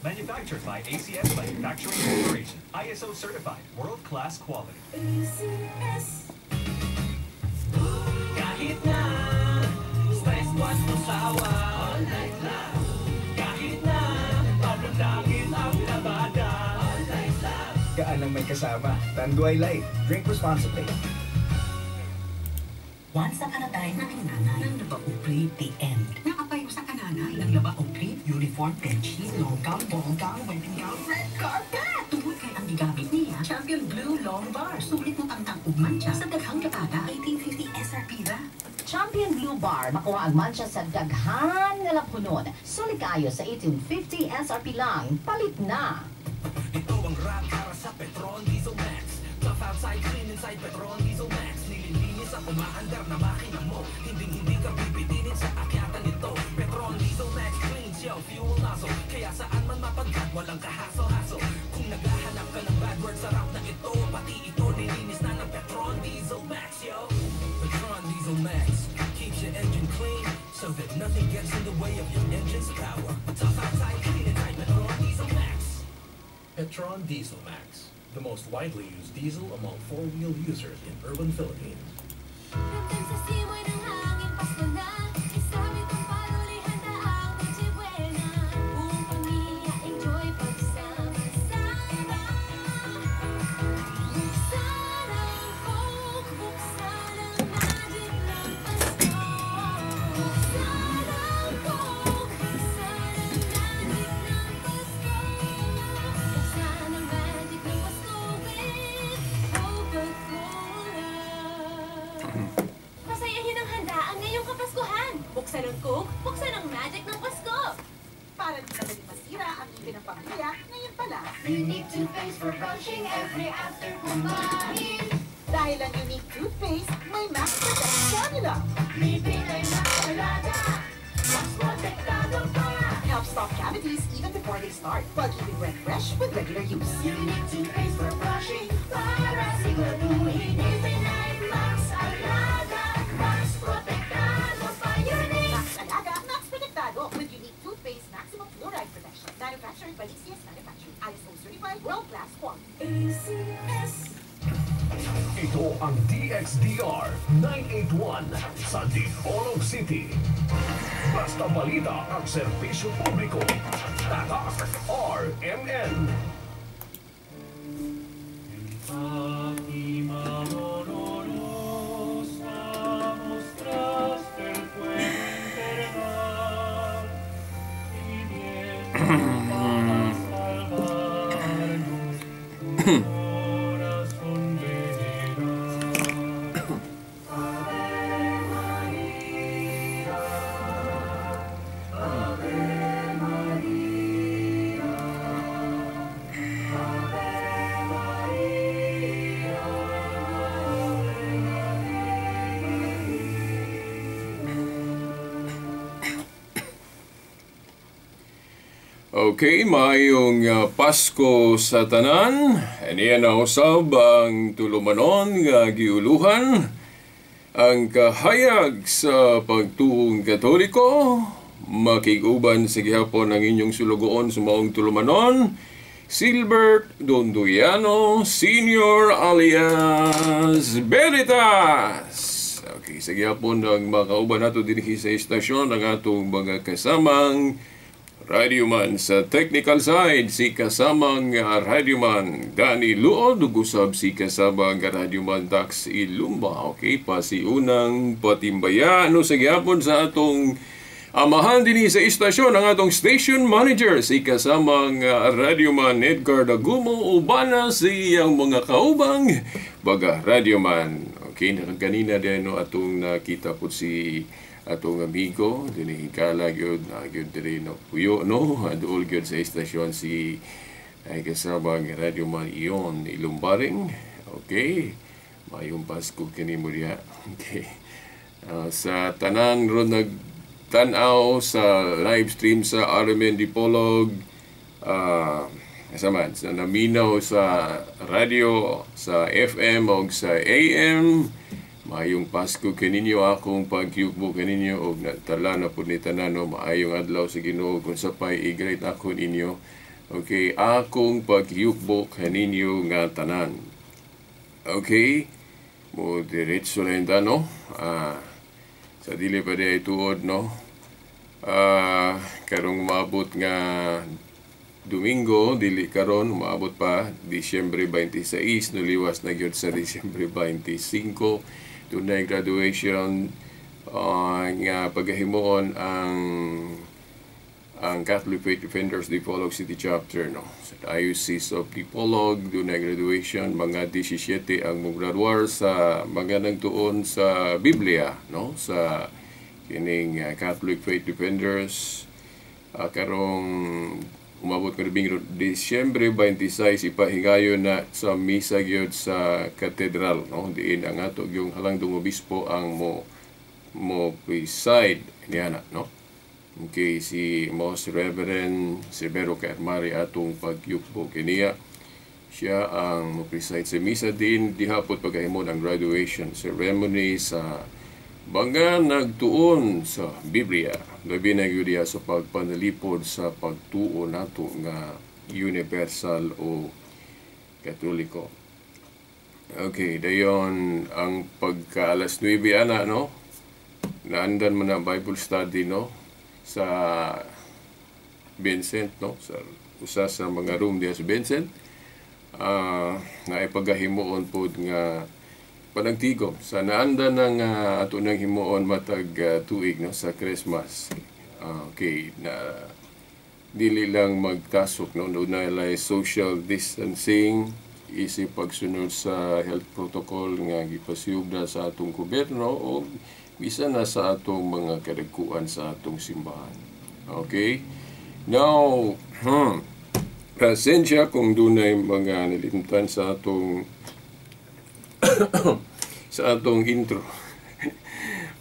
Manufactured by ACS Manufacturing Corporation. ISO certified, world-class quality. ACS. Kahit na stress was mo sawa, all night lang. Kahit na pagod langit ang labada, all night lang. Gaan ang may kasama. Tanduay Light. Drink responsibly. Once upon a time, nanay, nang laba og grade, the end. Nakapayo sa kananay, nang laba og grade, uniform, bedsheet, long gown, ball gown, wedding gown, red carpet. Tungod kay ang gigamit niya, Champion Blue Long Bar. Sulit mo tangtang ug mancha sa daghang labada, 1850 SRP ra. Champion Blue Bar, makuha ang mancha sa daghan nga labhunon. Sulit kayo sa 1850 SRP lang. Palit na! Ito ang rap para sa Petron Diesel Max. Tough outside, clean inside, Petron Diesel Max. Nililinis at umaandar na makina mo. Hinding hindi ka bibitinin sa akyatan nito. Petron Diesel Max cleans your fuel nozzle. Kaya saan man mapadpad, walang kahassle-hassle. Kung naghahanap ka ng bad word sa rap na ito, pati ito nilinis na ng Petron Diesel Max, yo. Petron Diesel Max keeps your engine clean so that nothing gets in the way of your engine's power. Tough outside, clean inside, Petron Diesel Max. Petron Diesel Max, the most widely used diesel among four-wheel users in urban Philippines. Ramdam sa simoy ng hangin, Pasko na. Isabit ang parol, handa ang Noche Buena. Buong pamilya, enjoy pagsama-sama. Buksan ang Coke, buksan ang magic ng Pasko. Buksan ang Coke, buksan ang magic ng Pasko. Buksan ang magic ng Pasko with Coca-Cola. Pasayahin ang handaan ngayong Kapaskuhan. Buksan ang Coke, buksan ang magic ng Pasko. Para di na masira ang ngipin ng pamilya, ngayon pala. Unique toothpaste for brushing every after kumain. Dahil ang Unique toothpaste, may Max Protect formula. Ngipin ay Max Alaga. Mas protektado pa. Helps stop cavities even before they start, while keeping breath fresh with regular use. Unique toothpaste for brushing para siguraduhin ngipin ay Max Alaga. Mas protektado pa. Unique. Max Alaga, Max Protektado with Unique toothpaste maximum fluoride protection. Manufactured by ACS Manufacturing. ISO certified, world-class quality. ACS. Ito ang DXDR 981 sa Dipolog City. Basta balita at serbisyo publiko. Tatak RMN. Fátima dolorosa mostraste el fuego infernal y para salvarnos tu corazón venerar. Ave María, Ave María, Ave María, Ave María. Okay, maayong Pasko sa tanan. Aniya na usab ang tulumanon nga giuluhan ang kahayag sa pagtuong Katoliko. Makig-uban sa gihapon ang inyong sulugoon sa maong tulumanon, Silbert Dondoyano Senior alias Veritas. Okay, sa gihapon ang makauban nato dinhi sa istasyon ang atong mga kasamang radioman sa technical side, si kasamang radioman Danny Luod, ug usab si kasamang radioman Dax Ilumba. Okay, pasiunang patimbaya no sa gihapon sa atong amahan dinhi sa istasyon, ang atong station manager, si kasamang radioman Edgar Dagumo, ubana sa iyang mga kaubang baga radioman. Okay, kanina din no atong nakita po si atong amigo dinhi hikala gyud na gyud diri no puyo no duol gyud sa istasyon si ay kasamang radioman Ion Ilumbaring. Okay, mayong Pasko kini mo diha. Okay. Sa tanan ron nagtan-aw sa live stream sa RMN Dipolog, asaman sa naminaw sa radio sa FM o sa AM, maayong Pasko kaninyo. Akong pagyugbo kaninyo og natala na pud ni tanan no, maayong adlaw sa Ginoo. Kung sa pay i-greet ako ninyo Okay, akong pagyukbo kaninyo nga tanan. Okay, mo diretso na yun, no? Sa dili pa di ay tuod, no? Karong maabot nga Domingo, dili karon maabot pa Disyembre 26, noliwas na gyud sa Disyembre 25. Dunay graduation nga pagahimuon ang Catholic Faith Defenders Dipolog City Chapter, no, sa Diocese of Dipolog. Dunay graduation, mga 17 ang mograduar sa mga nagtuon sa Biblia, no, sa kining Catholic Faith Defenders. Karong umabot nga Domingo, Disyembre 26, ipahigayon na sa misa gyud sa katedral, no, diin ang ato gyung halangdong obispo ang mo preside niya na, no. Okay, si Most Reverend Severo Kaermari atong pagyukbo kiniya. Siya ang mo-preside sa misa din dihapot pagkahimon ang graduation ceremony sa mga nagtuon sa Biblia. Labi na gyud diha sa pagpanalipod sa pagtuo nato nga universal o Katoliko. Okay, dayon ang pagka alas 9 ana, no? Naandan man na Bible study, no, sa Vincent, no, sa usa sa mga room diha sa Vincent, na ipagahimuon pod nga panagtigom sa naandan ng ato nang himuon matag tuig, no, sa Christmas. Okay, na dili lang magtasok, no, dunay lay social distancing isip pagsunod sa health protocol nga gipasiyog na sa atong gobyerno o bisan na sa atong mga kadagkuan sa atong simbahan. Okay? Now, pasensya kung dunay mga nalimtan sa atong sa atong intro.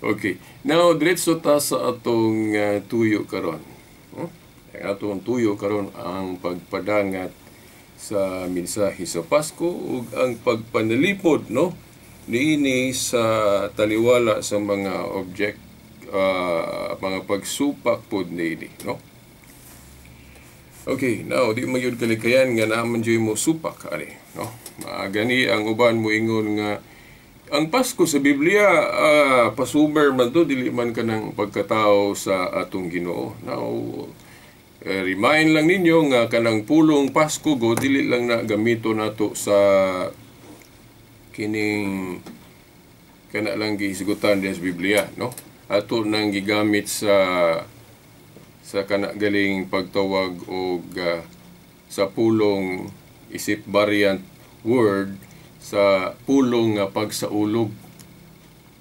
Okay. Now, diretso ta sa atong tuyo karon. Ang atong tuyo karon ang pagpadangat sa mensahe sa Pasko ug ang pagpanalipod, no, niini sa taliwala sa mga object, mga pagsupak pod niini, no. Okay, now di magyud kalikayan nga naaman jud mo supak ani, no. Maagani ang uban mo ingon nga ang Pasko sa Biblia, pasuber man to, dili man kanang pagkatao sa atong Ginoo. Now, remind lang ninyo nga kanang pulong Pasko go dili lang na gamito nato sa kining kana lang gihisgutan diha sa Biblia, no. Ato nang gigamit sa kana galing pagtawag og sa pulong isip variant word sa pulong nga pagsaulog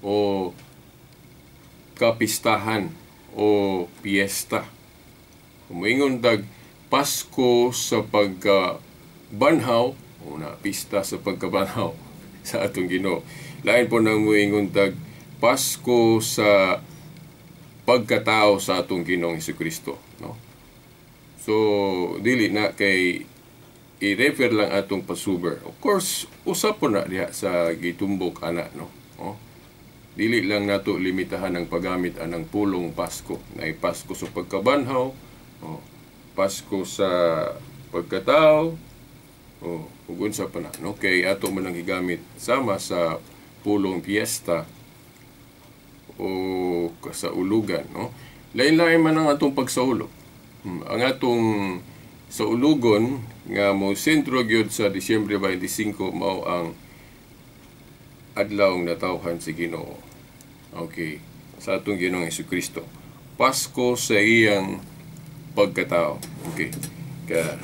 o kapistahan o piyesta. Muingon tag Pasko sa pagkabanhaw o na pista sa pagkabanhaw sa atong Ginoo. Lain po nang muingon tag Pasko sa pagkatao sa atong Ginoong Hesukristo, no? So dili na kay i-refer lang atong pasuber. Of course, usap po na diha sa gitumbok ana, no. Oh. Dili lang nato limitahan ang paggamit anang pulong Pasko. Nay Pasko sa pagkabanhaw, oh, Pasko sa pagkatao, oh, ug unsa pa na, no? Kay ato man ang gigamit sama sa pulong piyesta o kasaulugan, no? Lain-lain man ang atong pagsaulog. Ang atong saulugon nga mo sentro gyud sa Disyembre 25 mao ang adlaw natawhan si Ginoo. Okay, sa atong Ginoong Hesukristo. Pasko sa iyang pagkatao. Okay. Ka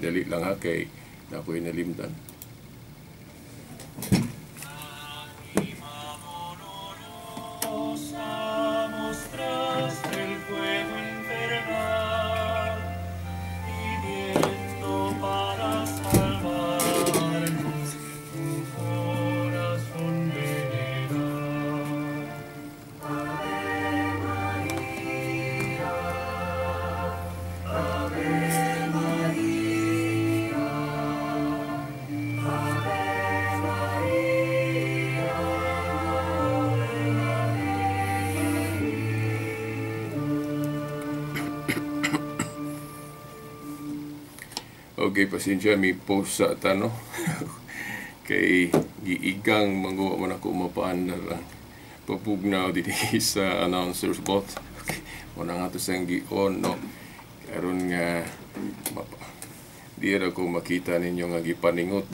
dali lang ha kay nakoy nalimtan. Okay, pasensya, may post sa tano. Kay giigang mangguwa man ako mapaandar ang papugnaw dinhi sa announcer's booth. Okay, muna nga to sa gi-on, no? Karon nga di ra ko makita ninyo nga gipaningot.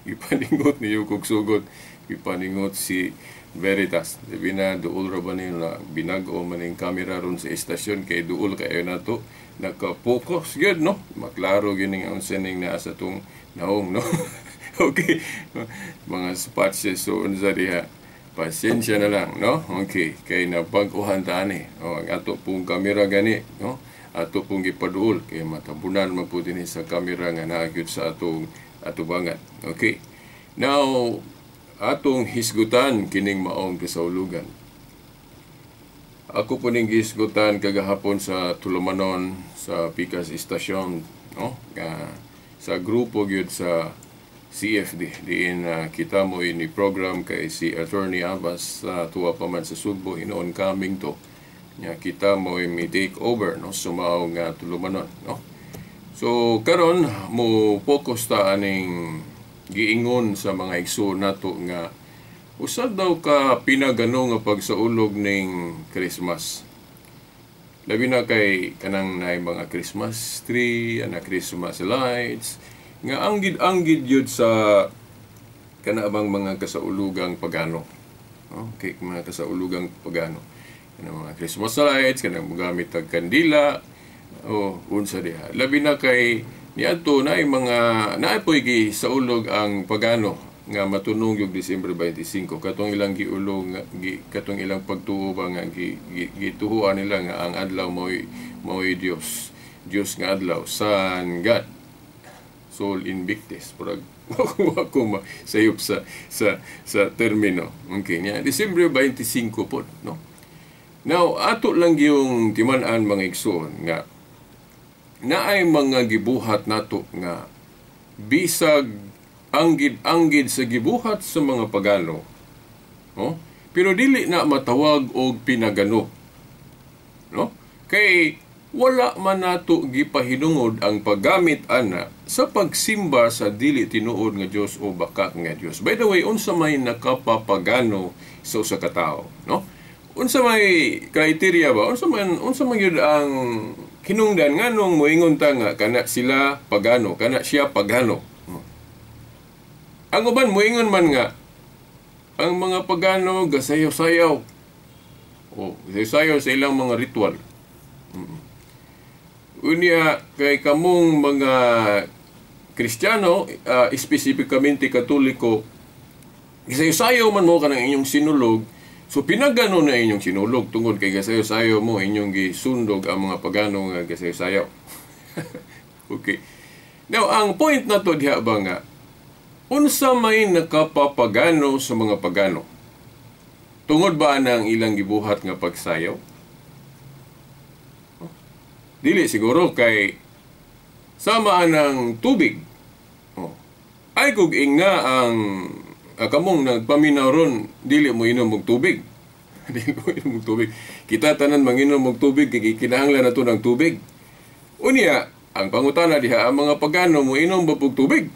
Gipaningot niyo kog sugot. Gipaningot si Veritas. Sabi na, duol ra ba niyo na binag-o man ning kamera ron sa estasyon kay duol kayo na to. Naka-focus gyud, no? Maklaro gyud ning unsa ning naa sa tong naong, no? Okay. Mga spots so unsa diha. Pasensya na lang, no? Okay, kay nabag-ohan ta ani. Oh, ang ato pong kamera gani, no? Ato pong gipaduol kay matabunan man po dinhi sa kamera nga naa gyud sa atong atubangan. Okay. Now, atong hisgutan kining maong kasaulugan. Ako po ning gihisgutan kagahapon sa Tulumanon sa Pikas Istasyon, no? Nga sa grupo gyud sa CFD diin kita mo ini program kay si Attorney Abbas sa tuwa pa man sa Sugbo hinoon coming to nya kita mo mi take over, no, sumao nga Tulumanon, no? So karon mo focus ta aning giingon sa mga igsoon nato nga usa daw ka pinagano nga pagsaulog ning Christmas. Labi na kay kanang naay mga Christmas tree, ana Christmas lights nga anggid-anggid yun sa kana bang mga kasaulugang pagano. Okay, mga kasaulugang pagano. Kanang mga Christmas lights, kanang mogamit og kandila, o unsa diha. Labi na kay niadto naay mga naay poy gisaulog ang pagano nga matunong yung December 25 katong ilang giulong gi, katong ilang pagtuo ba nga gituhuan nila nga ang adlaw mao'y Dios, Dios nga adlaw, Sun God, Sol Invictus, murag wa ko sayop sa termino. Okay, nya December 25 po, no? Now, ato lang yung timan-an, mga igsoon, nga naay mga gibuhat nato nga bisag anggid-anggid sa gibuhat sa mga pagano, no? Pero dili na matawag og pinagano, no? Kay wala man nato gipahinungod ang paggamit ana sa pagsimba sa dili tinuod nga Dios o baka nga Dios. By the way, unsa may nakapapagano sa usa ka tawo, no? Unsa may criteria ba? Unsa man gyud ang hinungdan nganong moingon ta nga kana sila pagano, kana siya pagano? Ang uban moingon man nga ang mga pagano gasayaw-sayaw. O gasayaw sa ilang mga ritual. Unya kay kamong mga Kristiyano, espesipikamente Katoliko, gasayaw-sayaw man mo kanang inyong sinulog. So pinagano na inyong sinulog tungod kay gasayaw-sayaw mo inyong gisundog ang mga pagano nga gasayaw-sayaw. Okay. Now, ang point na to diha ba nga unsa may nakapapagano sa mga pagano? Tungod ba nang ilang gibuhat nga pagsayaw? Dili siguro kay sama ang tubig. Oh. Ay kug ingna ang kamong nagpaminaw ron, dili mo inom og tubig. Dili mo inom og tubig. Kita tanan manginom og tubig kay kinahanglan nato ng tubig. Unya, ang pangutana diha, ang mga pagano mo inom ba og tubig?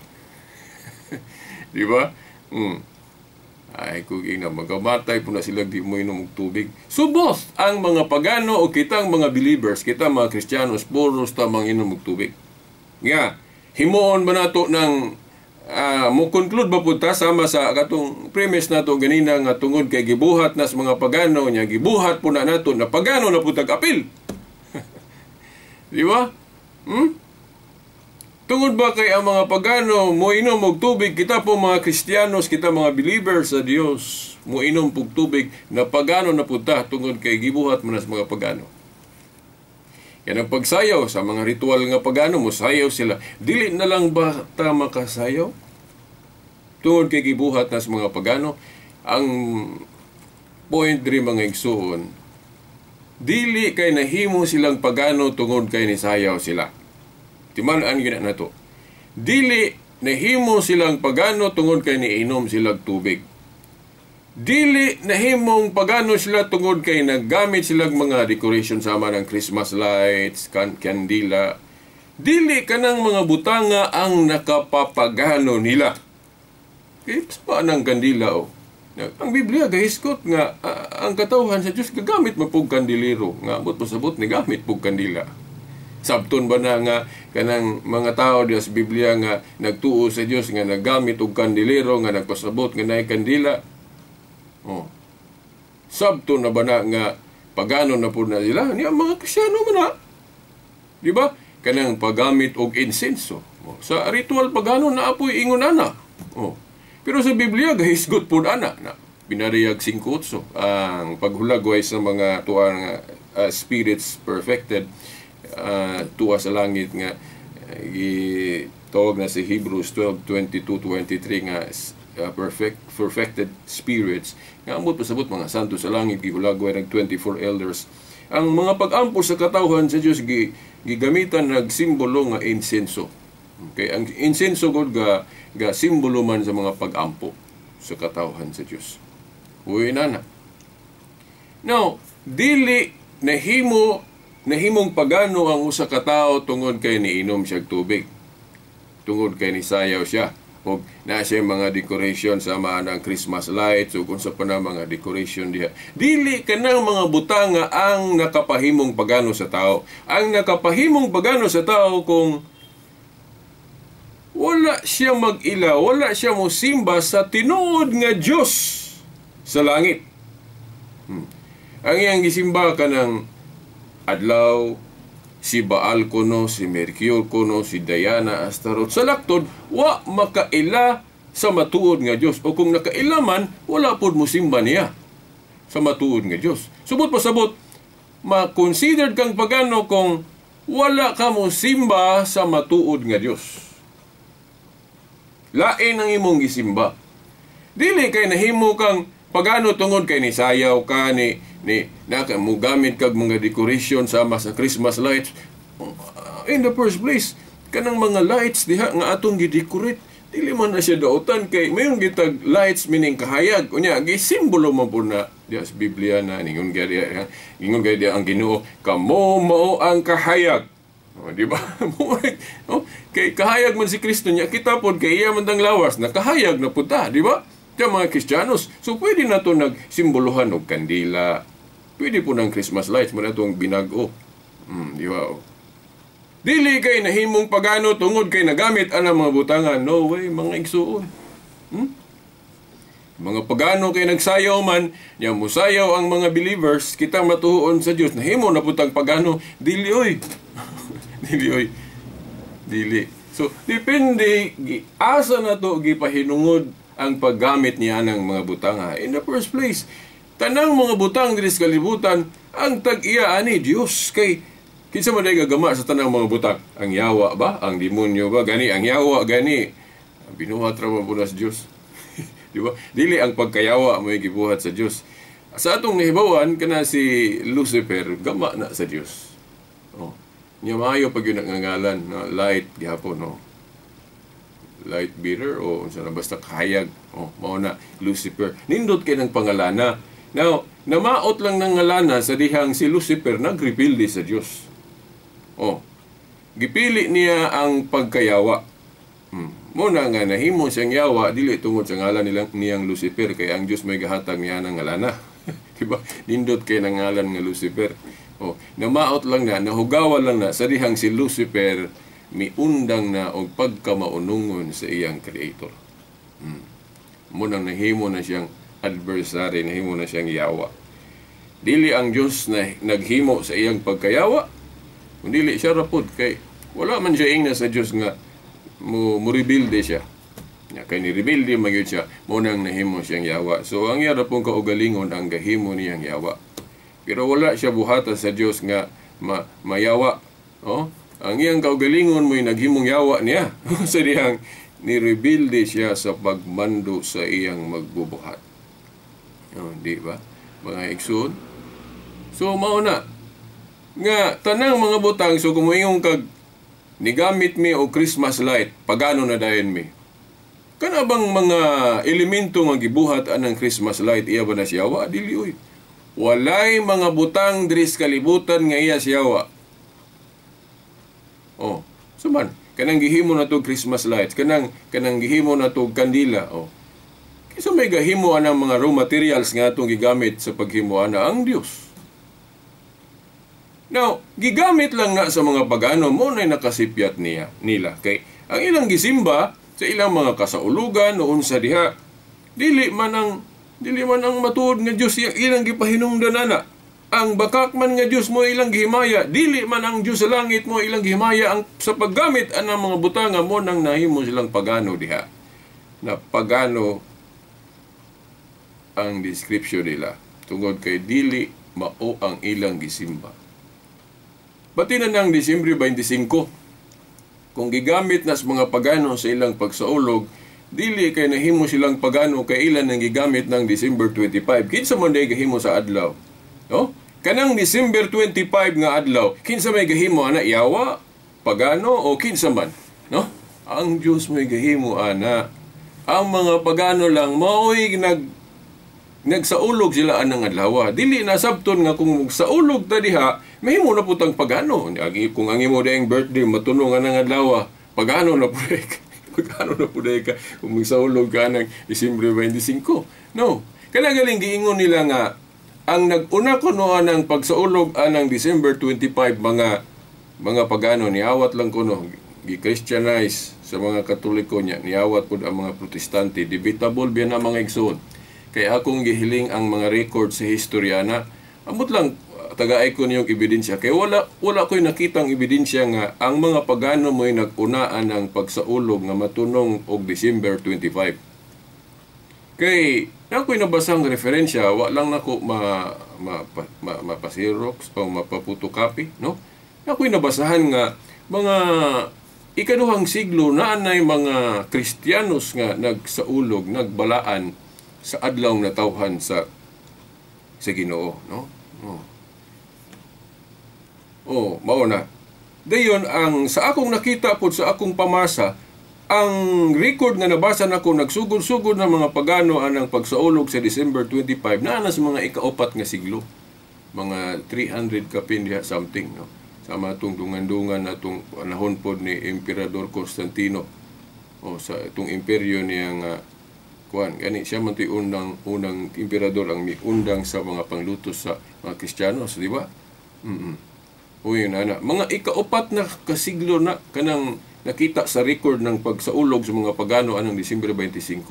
Di ba? Ay kung ingna magamatay po na sila di mo inom og tubig. So both ang mga pagano o kitang mga believers, kita mga Kristiyanos, puros ta manginom og tubig. Nga, himuon ba nato ng mo conclude ba pud ta sama sa katong premise nato ganina nga tungod kay gibuhat nas mga pagano nya gibuhat po na nato na pagano na pud tag apil. Di ba? Tungod ba kay ang mga pagano moinom og tubig, kita po mga Kristiyanos, kita mga believers sa Dios, moinom pug tubig na pagano na pud ta tungod kay gibuhat man sa mga pagano. Yan ang pagsayaw sa mga ritual nga pagano, mosayaw sila. Dili na lang ba ta makasayaw? Tungod kay gibuhat na sa mga pagano, ang point diri mga igsuon, dili kay nahimo silang pagano tungod kay nisayaw sila. Timan-an gyud na to. Dili nahimo silang pagano tungod kay niinom silang tubig. Dili nahimong pagano sila tungod kay naggamit silang mga decoration sama ng Christmas lights, kandila. Dili kanang mga butanga ang nakapapagano nila. Kay pa nang kandila o. Ang Biblia gahisgot nga ang katawhan sa Dios gagamit man pug kandilero, nga ambot pasabot ni gamit pug kandila. Sabton ba na nga kanang mga tao diha sa Biblia nga nagtuo sa Dios nga naggamit og kandilero nga nagpasabot nga naay kandila? Oh. Sabton na ba na nga pagano na pud na sila? Niya mga Kristiyano man na. Di ba? Kanang paggamit og insenso. Oh. Sa ritual pagano na apoy ingon ana. Oh. Pero sa Biblia gahisgot pud ana na binariyag 5:8 ang paghulagway sa mga tuwa nga spirits perfected tuwa sa langit nga gitawag na si Hebrews 12:22-23 nga perfected spirits nga ambot pasabot mga santo sa langit gihulagway ng 24 elders. Ang mga pag-ampo sa katawhan sa Dios gigamitan nagsimbolo nga insenso. Okay, ang insenso god ga simbolo man sa mga pag-ampo sa katawhan sa Dios. Uy nana. Now, dili nahimong pagano ang usa ka tawo tungod kay niinom siya tubig. Tungod kay nisayaw siya. Og naa siya mga decoration sa mga Christmas lights ug unsa pa na mga decoration diha. Dili kanang mga butanga ang nakapahimong pagano sa tao. Ang nakapahimong pagano sa tao kung wala siya mag-ila, wala siya mosimba sa tinuod nga Dios sa langit. Ang iyang gisimba kanang adlaw, si Baal kuno, si Mercure kuno, si Diana, Astaroth. Sa laktod, wa makaila sa matuod nga Dios. O kung nakaila man, wala pod mosimba niya sa matuod nga Dios. Subot pasabot, ma-considered kang pagano kung wala ka mosimba sa matuod nga Dios. Lain ang imong gisimba. Dili kay nahimo kang pagano tungod kay nisayaw ka ni mugamit kag mga decoration sama sa Christmas lights. In the first place, kanang mga lights diha nga atong gidecorate, dili man na siya daotan kay mayon gitag lights meaning kahayag. Unya gisimbolo man pud na diha sa Biblia na ningon gay diha ang Ginoo, kamo mao ang kahayag. Oh, di ba? Oh, kay kahayag man si Kristo niya, kita pod kay iya man tang lawas, nakahayag na pud ta, di ba? Kaya mga Kristiyanos, so pwede na to nagsimbolohan og kandila. Pwede po ng Christmas lights, man atong binag-o. Di ba? Oh. Dili kay nahimong pagano tungod kay nagamit ang mga butangan. No way, mga igsuon. Mga pagano kay nagsayaw man, nya musayaw ang mga believers, kita matuon sa Dios, nahimo na putang pagano, dili oy. Dili oy. Dili. So, depende asa na to gipahinungod ang paggamit niya ng mga butanga. In the first place, tanang mga butang diri sa kalibutan ang tag-iya ani Dios kay kinsa man day gagama sa tanang mga butang? Ang yawa ba? Ang demonyo ba? Gani ang yawa gani. Binuhat ra man po na sa Dios. Di ba? Dili ang pagkayawa mo'y gibuhat sa Dios. Sa atong nahibawan kana si Lucifer gama na sa Dios. Oh. Nya maayo pag yun ang ngalan na light gihapon, no. Light bearer o unsa na basta kahayag. Oh, mao na Lucifer. Nindot kay ng pangalana. Now, namaot lang ng ngalana sa dihang si Lucifer nagrebelde sa Dios. Oh. Gipili niya ang pagkayawa. Muna nga nahimo siyang yawa dili tungod sa ngalan niyang Lucifer kay ang Dios may gahatag niya ng ngalana. Di ba? Nindot kay ng ngalan nga Lucifer. Oh, namaot lang na, nahugawan lang na sa dihang si Lucifer miundang na og pagkamaunungon sa iyang creator. Munang nahimo na siyang adversary, nahimo na siyang yawa. Dili ang Dios na naghimo sa iyang pagkayawa, kundi siya rapod kay wala man siya ingna sa Dios nga mo-rebuild siya. Ya, kay ni-rebuild man gyud siya, munang nahimo siyang yawa. So ang iya ra pong kaugalingon ang gahimo niyang yawa. Pero wala siya buhata sa Dios nga mayawa. Oh? Ang iyang kaugalingon mo'y naghimong yawa niya. Sa dihang ni-rebuild siya sa pagmando sa iyang magbubuhat. Oh, di ba? Mga igsoon. So mao na nga tanang mga butang, so kung moingon kag nigamit mi og Christmas light, pagano na dayon mi? Kana bang mga elemento nga gibuhat anang Christmas light iya ba na siya? Wa dili oy. Walay mga butang diri sa kalibutan nga iya siya wa. Oh, So man, kanang gihimo na to Christmas lights, kanang gihimo na to kandila, oh. Kinsa may gahimo anang mga raw materials nga atong gigamit sa paghimo ana? Ang Dios. Now, gigamit lang na sa mga pagano mo na nakasipyat niya nila kay ang ilang gisimba sa ilang mga kasaulugan noon sa diha, dili man ang matuod nga Dios ilang gipahinungdan ana. Ang bakak man nga Dios mo ilang gihimaya, dili man ang Dios sa langit mo ilang gihimaya. Ang sa paggamit anang mga butanga mo nang nahimo silang pagano diha. Na pagano ang description nila tungod kay dili mao ang ilang gisimba. Pati na ng Disyembre 25, kung gigamit nas mga pagano sa ilang pagsaulog, dili kay nahimo silang pagano kay ilan ang gigamit ng December 25. Kinsa man day gahimo sa adlaw? No? Kanang December 25 nga adlaw, kinsa may gahimo ana? Yawa, pagano o kinsa man? No? Ang Dios may gahimo ana. Ang mga pagano lang mao'y nagsaulog sila anang adlaw. Dili na sabton nga kung saulog ta diha, mahimo na putang pagano. Kung ang imo daing birthday matunong anang adlaw, pagano na pud ka. Pagano na pud ka kung magsaulog ka ng Disyembre 25. No. Kana galing giingon nila nga ang nag-una kuno anang pagsaulog anang December 25 mga pagano, niawat lang kuno, gi-Christianize sa mga Katoliko niya, niawat pud ang mga Protestante. Debatable biya na, mga igsoon, kay akong gihiling ang mga record sa historia na amot lang tagaay ko niyong ebidensya kay wala ko'y nakitang ebidensya nga ang mga pagano mo'y nag-unaan ang pagsaulog nga matunong og December 25. Kay na ako'y nabasang referensya, wa lang nako ma, mapa-xerox o mapa-photocopy, no? Ako'y nabasahan nga mga ikaduhang siglo na anay mga Kristiyanos nga nagsaulog, nagbalaan sa adlaw natawhan sa Ginoo, no? Oh. Oh, mao na. Dayon ang sa akong nakita pod sa akong pamasa, ang record nga nabasa nako, nagsugod-sugod ng mga pagano anang pagsaulog sa December 25 na sa mga ikaupat nga siglo. Mga 300 kapin diha something, no? Sa mga atong dungan-dungan atong panahon pod ni Emperador Constantino. O sa itong imperyo niya nga kuan gani siya man to'y unang emperador ang miundang sa mga panglutos sa mga Kristiyanos, di ba? Uy, nana. Mga ikaupat na kasiglo na kanang nakita sa record ng pagsaulog sa mga pagano anang Disyembre 25.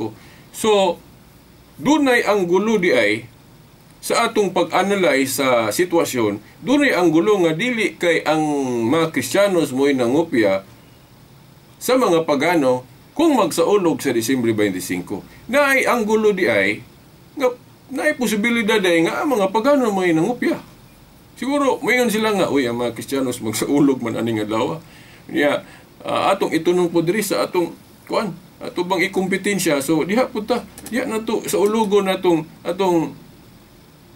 So, dunay ang gulo di ay sa atong pag-analyze sa sitwasyon, dunay ang gulo nga dili kay ang mga Kristiyanos mo'y nangopya sa mga pagano kung magsaulog sa Disyembre 25. Naay ang gulo di ay nga naay posibilidad ay nga ang mga pagano mo'y nangopya. Siguro, mayon sila nga, uy, ang mga Kristiyanos magsaulog man aning adlaw. Niya, atong itunong po diri sa atong kuan, ato bang ikompetensya, so diha po ta, diha na to sa ulugo na atong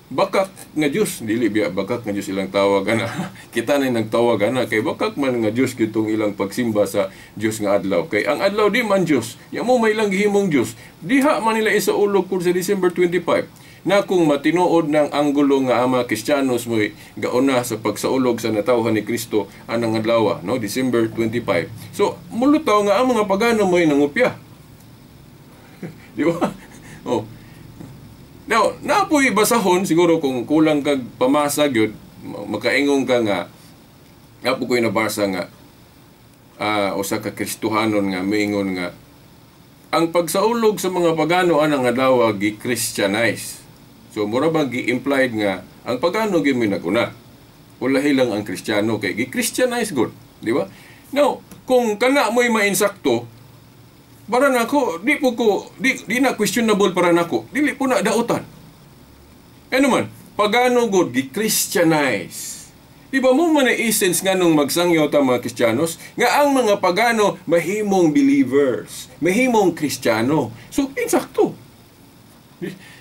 bakak nga Dios. Dili biya bakak nga Dios ilang tawag ana, kita na nagtawag ana kay bakak man nga Dios kitong ilang pagsimba sa Dios nga adlaw, kay ang adlaw di man Dios ya mo may ilang gihimong Dios, diha man nila isaulog pud sa December 25 na kung matinuod ng anggulo nga ang mga Kristiyanos mo'y gauna sa pagsaulog sa natawhan ni Kristo anang adlaw, no, December 25. So mulutaw nga ang mga pagano mo'y nangupya, di ba? Oh. Now, napoy basahon siguro kung kulang kag pamasa gyud, makaingon ka nga napo ko'y nabasa nga usa ka Kristohanon nga miingon nga ang pagsaulog sa mga pagano anang adlaw gi-Christianize. So mura bang gi-implied nga ang pagano gyud may naguna. Ulahi lang ang Kristiyano kay gi-Christianize gud, di ba? Now, kung kana mo'y mainsakto, para nako, di po ko, di na questionable para nako. Dili po na dautan. Ano man, pagano god, gi-Christianize. Di ba mo man essence nga nung magsangyaw ta mga Kristiyanos, nga ang mga pagano mahimong believers, mahimong Kristiyano. So, insakto.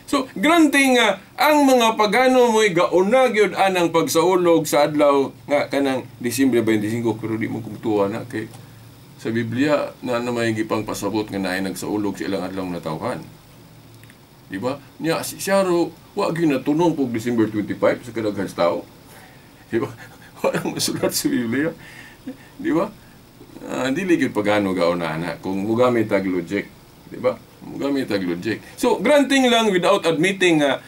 So, granting nga ang mga pagano mo'y gauna gyud anang pagsaulog sa adlaw nga kanang Disyembre 25, pero di mo kumtuwa na kay sa Biblia na may gipang pasabot nga naay nagsaulog sa ilang adlaw natawhan. Di ba? Nya si siya ro wa gyud natunong pog December 25 sa kadaghan sa tao. Di ba? Wala masulat sa Biblia. Di ba? Dili gyud pagano gauna na kung mugamit tag logic, di ba? Mugamit tag logic. So granting lang without admitting nga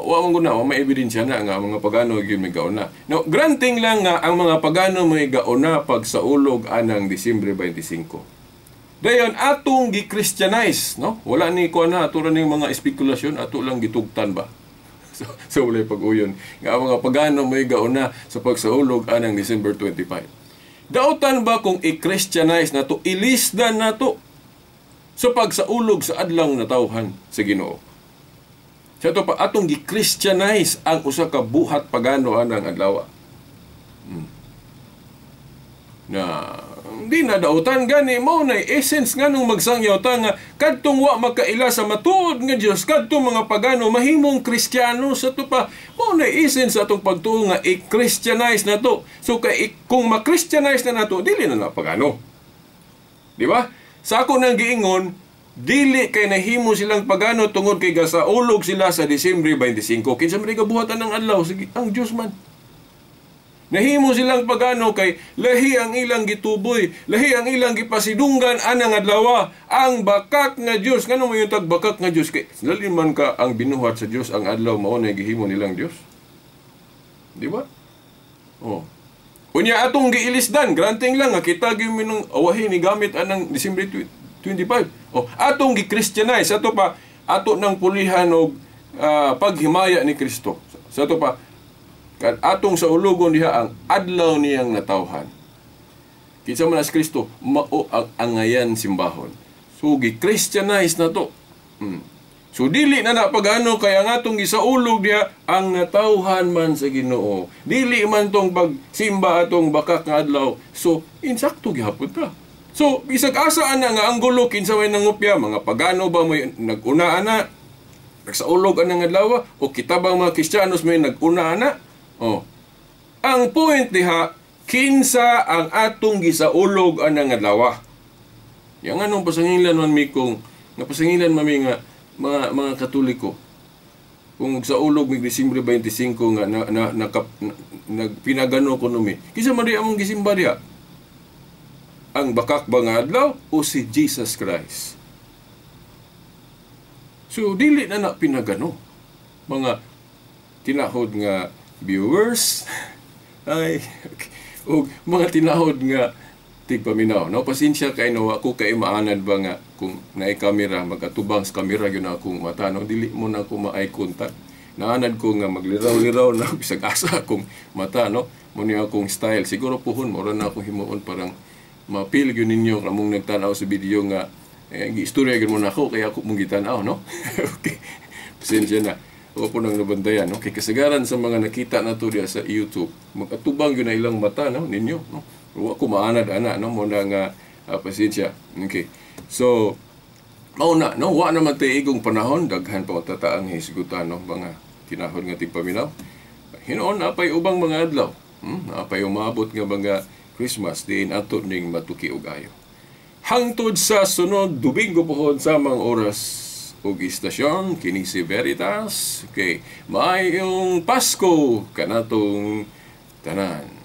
wa man guna, wa may ebidensya na nga mga pagano gyud may gauna. No, granting lang nga ang mga pagano may gauna pag saulog anang Disyembre 25. Dayon atong gi-Christianize, no? Wala ni kuan na ato ra ning mga espekulasyon, ato lang gitugtan ba. So wala pag-uyon nga ang mga pagano may gauna sa pagsaulog anang December 25. Dautan ba kung i-Christianize nato, ilisdan nato sa pagsaulog sa adlaw natawhan sa Ginoo? Sa ato pa atong gi-Christianize ang usa ka buhat pagano anang adlaw. Na di na dautan gani mo na essence nganong magsangyaw ta nga kadtong wa makaila sa matuod nga Dios, kadtong mga pagano mahimong Kristiyano. Sa ato pa mo na essence atong pagtuo nga i-Christianize nato. So kay kung ma-Christianize na nato, dili na na pagano. Di ba? Sa ako nang giingon, dili kay nahimo silang pagano tungod kay gasaulog sila sa Disyembre 25. Kinsa man gabuhatan ng adlaw? Sige, ang Dios man. Nahimo silang pagano kay lahi ang ilang gituboy, lahi ang ilang gipasidunggan anang adlaw, ang bakak nga Dios. Ngano man yung tagbakak nga Dios? Kay lalim man ka ang binuhat sa Dios ang adlaw, mao na gihimo nilang Dios. Di ba? Oh. Unya atong giilisdan, granting lang nga kita gyud minong awahin ni gamit anang Disyembre 25. Oh, atong gi-Christianize ato pa ato nang pulihan og paghimaya ni Kristo. Sa ato pa atong sa ulugon diha ang adlaw niyang natawhan. Kinsa man as Kristo, mao ang angayan simbahon. So gi-Christianize na to. So dili na na pagano kay ang atong gisaulog diha ang natawhan man sa Ginoo. Dili man tong pagsimba atong bakak nga adlaw. So insakto gihapon ta. So bisag asa ana nga ang gulo kinsa may nangupya, mga pagano ba may nag-una ana nagsaulog anang adlaw o kita bang mga Kristiyanos may nag-una ana? Oh. Ang point diha, kinsa ang atong gisaulog anang adlaw. Yang anong pasangilan man mi kung napasangilan mami nga mga Katoliko kung saulog mig Disyembre 25 nga nagpinagano kuno mi. Kinsa man di among gisimba diha? Ang bakak ba nga adlaw o si Jesus Christ? So dili na na pinagano mga tinahod nga viewers ay okay. Og mga tinahod nga tigpaminaw, no? Pasensya kay no, ako kay maanad ba nga kung naay kamera magatubang sa kamera gyud na akong mata, no? Dili mo na ako ma-eye contact. Naanad ko nga magliraw-liraw na bisag asa akong mata, no? Mo ni akong style siguro puhon mura na akong himuon parang mapil gyud ninyo kamong nagtan-aw sa video nga giistorya gyud mo na ako kaya ako mong gitan-aw, no? Okay. Pasensya na. O po nang nabantayan, no? Kay kasagaran sa mga nakita na to diya sa YouTube, magatubang gyud na ilang mata, no, ninyo, no? Wa ko maanad ana, no, mo na nga pasensya. Okay. So mao na, no, wa naman tay igong panahon, daghan pa tataang hisgutan, no, mga tinahod nga tigpaminaw. Hinuon napay ubang mga adlaw, napay umabot nga mga Christmas diin ato ning matuki og ayo. Hangtod sa sunod Domingo pohon samang oras ug istasyon kini si Veritas. Okay, maayong Pasko kanatong tanan.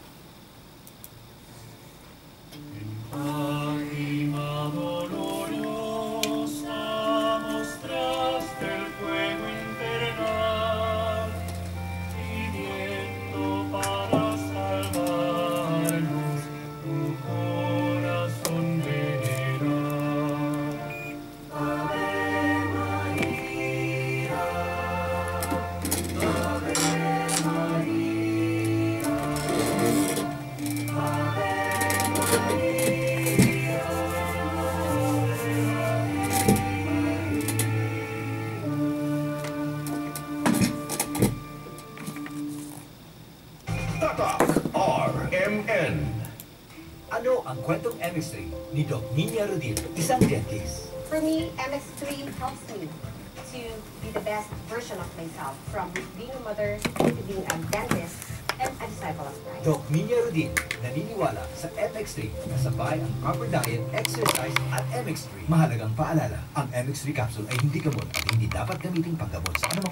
RMN. Ano ang kwentong MX3 ni Doc Nina Rodil, isang dentist? For me, MX3 helps me to be the best version of myself, from being a mother to being a dentist and a disciple of Christ. Doc Nina Rodil, naniniwala sa MX3 na sabay ang proper diet, exercise at MX3. Mahalagang paalala, ang MX3 capsule ay hindi gamot at hindi dapat gamitin panggamot sa anumang